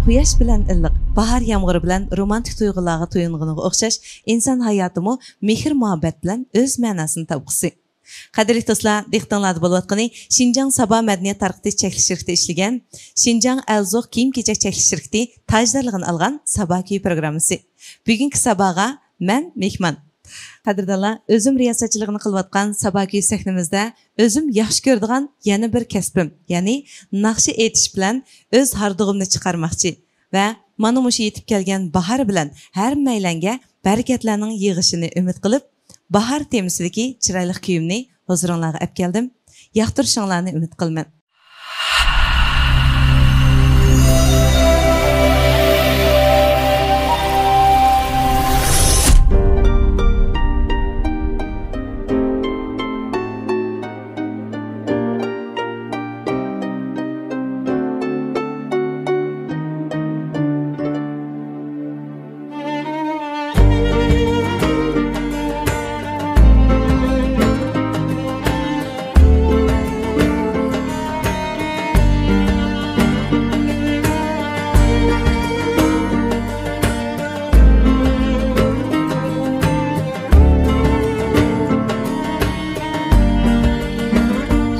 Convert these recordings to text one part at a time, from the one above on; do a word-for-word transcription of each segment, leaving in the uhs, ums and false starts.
قۇياش بىلەن ئىللىق، باھار يامغۇرى بىلەن رومانتىك تۇيغۇلارغا تويۇنغىنىغا ئوخشاش، ئىنسان ھاياتىمۇ مېھىر-مۇھەببەت بىلەن ئۆز مەناسىنى تاپقۇسى. قەدىرلىك دوستلار، دىققىتىڭلاردا بولۇۋاتقىنى شىنجاڭ سابا مەدەنىيەت تارقىتىش چەكلىك شىركىتى ئىشلىگەن، شىنجاڭ ئەلزوق كىيىم-كېچەك چەكلىك شىركىتى تاجدارلىقىنى ئالغان سابا كۈيى پروگراممىسى. بۈگۈنكى ساباغا مەن مېھمان. قەدىردانلار، ئۆزۈم رىياسەتچىلىكىنى قىلىۋاتقان سابا كۈيى سەھنىمىزدە ئۆزۈم ياخشى كۆرىدىغان يەنە بىر كەسپىم، يەنى ناخشا ئېيتىش بىلەن ئۆز ھاردۇقۇمنى چىقارماقچى. ۋە مانا مۇشۇ يېتىپ كەلگەن باھار بىلەن ھەممەيلەنگە بەرىكەتلەرنىڭ يېغىشىنى ئۈمىد قىلىپ، باھار تېمىسىدىكى چىرايلىق كۈيۈمنى ھۇزۇرۇڭلارغا ئەپ كەلدىم. ياقتۇرۇشۇڭلارنى ئۈمىد قىلىمەن.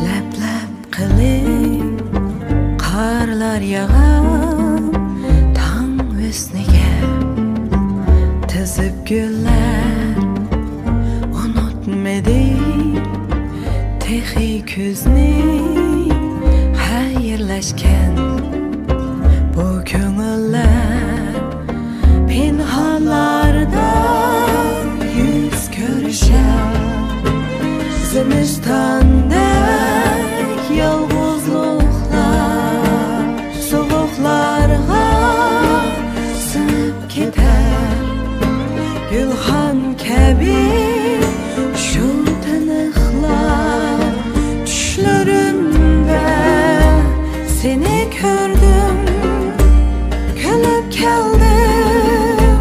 لەپ-لەپ قىلىپ قارلار ياغار تاڭ ھۆسنىگە، تىزىپ گۈللەر ئۇنتۇمىدى تېخى كۈزنى. خەيرلەشكەن بۇ كۆڭۈللەر پىنھانلاردا يۈز كۆرۈشەر. زىمىستاندەك يالغۇزلۇقلار سوغۇقلارغا سىڭىپ كېتەر. گۈلخان كەبى شۇ تىنىقلار چۈشلىرىمدە سېنى كۆردۈم، كۈلۈپ كەلدىم.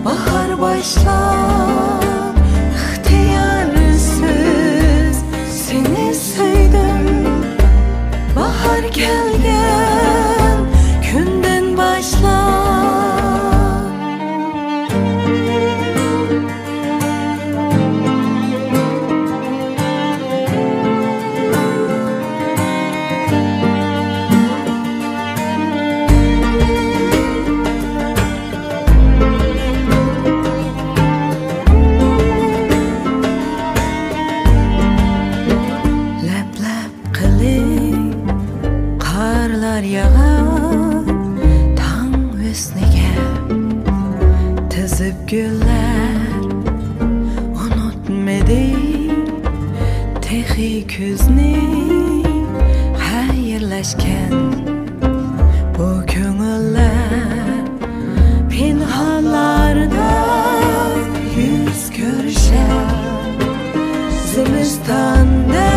باھار باشلاپ ئىختىيارسىز سېنى سۆيدۈم. باھار كەلگەن كۈندىن باشلاپ. لەپ-لەپ قىلىپ قارلار ياغار تاڭ ھۆسنىگە، تىزىپ گۈللەر ئۇنتۇمىدى تېخى كۈزنى. خەيرلەشكەن بۇ كۆڭۈللەر پىنھانلاردا يۈز كۆرۈشەر. زىمىستاندەك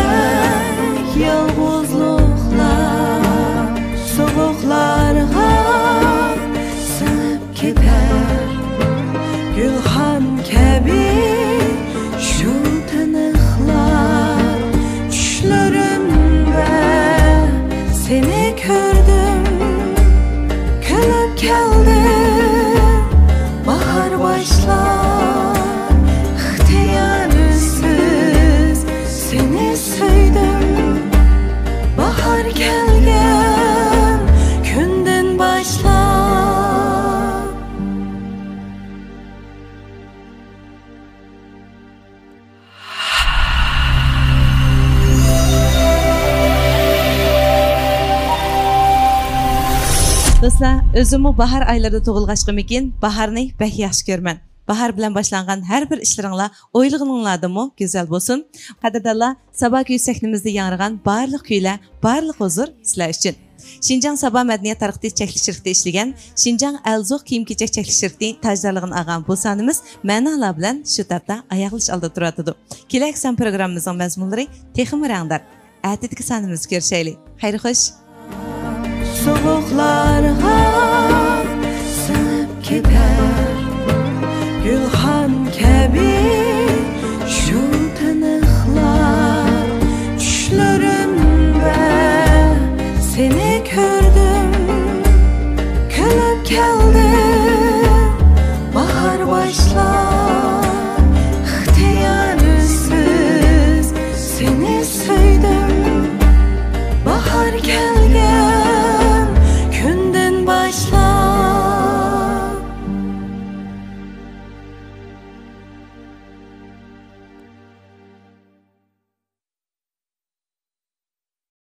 يالغۇزلۇقلار سوغۇقلارغا سىڭىپ كېتەر. گۈلخان كەبى شۇ تىنىقلار چۈشلىرىمدە سېنى كۆردۈم، كۈلۈپ كەلدىم. باھار باشلاپ ئىختىيارسىز سېنى سۆيدۈم. باھار كەلگەن كۈندىن باشلاپ. دوستلار، ئۆزۈممۇ باھار ئايلىرىدا تۇغۇلغاچقىمىكىن، باھارنى بەك ياخشى كۆرىمەن. باھار بىلەن باشلانغان ھەر بىر ئىشلىرىڭلار ئويلىغىنىڭلاردىنمۇ گۈزەل بولسۇن. قەدىردانلار، سابا كۈيى سەھنىمىزدە ياڭرىغان بارلىق كۈيلەر، بارلىق ھۇزۇر سىلەر ئۈچۈن. شىنجاڭ سابا مەدەنىيەت تارقىتىش چەكلىك شىركىتى ئىشلىگەن شىنجاڭ ئەلزوق كىيىم-كېچەك چەكلىك شىركىتى تاجدارلىقىنى ئالغان بۇ سانىمىز مەنالار بىلەن شۇ تاپتا ئاياغلىشىش ئالدىدا تۇرۇۋاتىدۇ. كېلەكسان پروگراممىمىزنىڭ مەزمۇنلىرى تېخىمۇ رەڭدار. ئەتىدىكى سانىمىزدا كۆرۈشەيلى. خەير خوش. سوغۇقلارغا سىڭىپ كېتەر.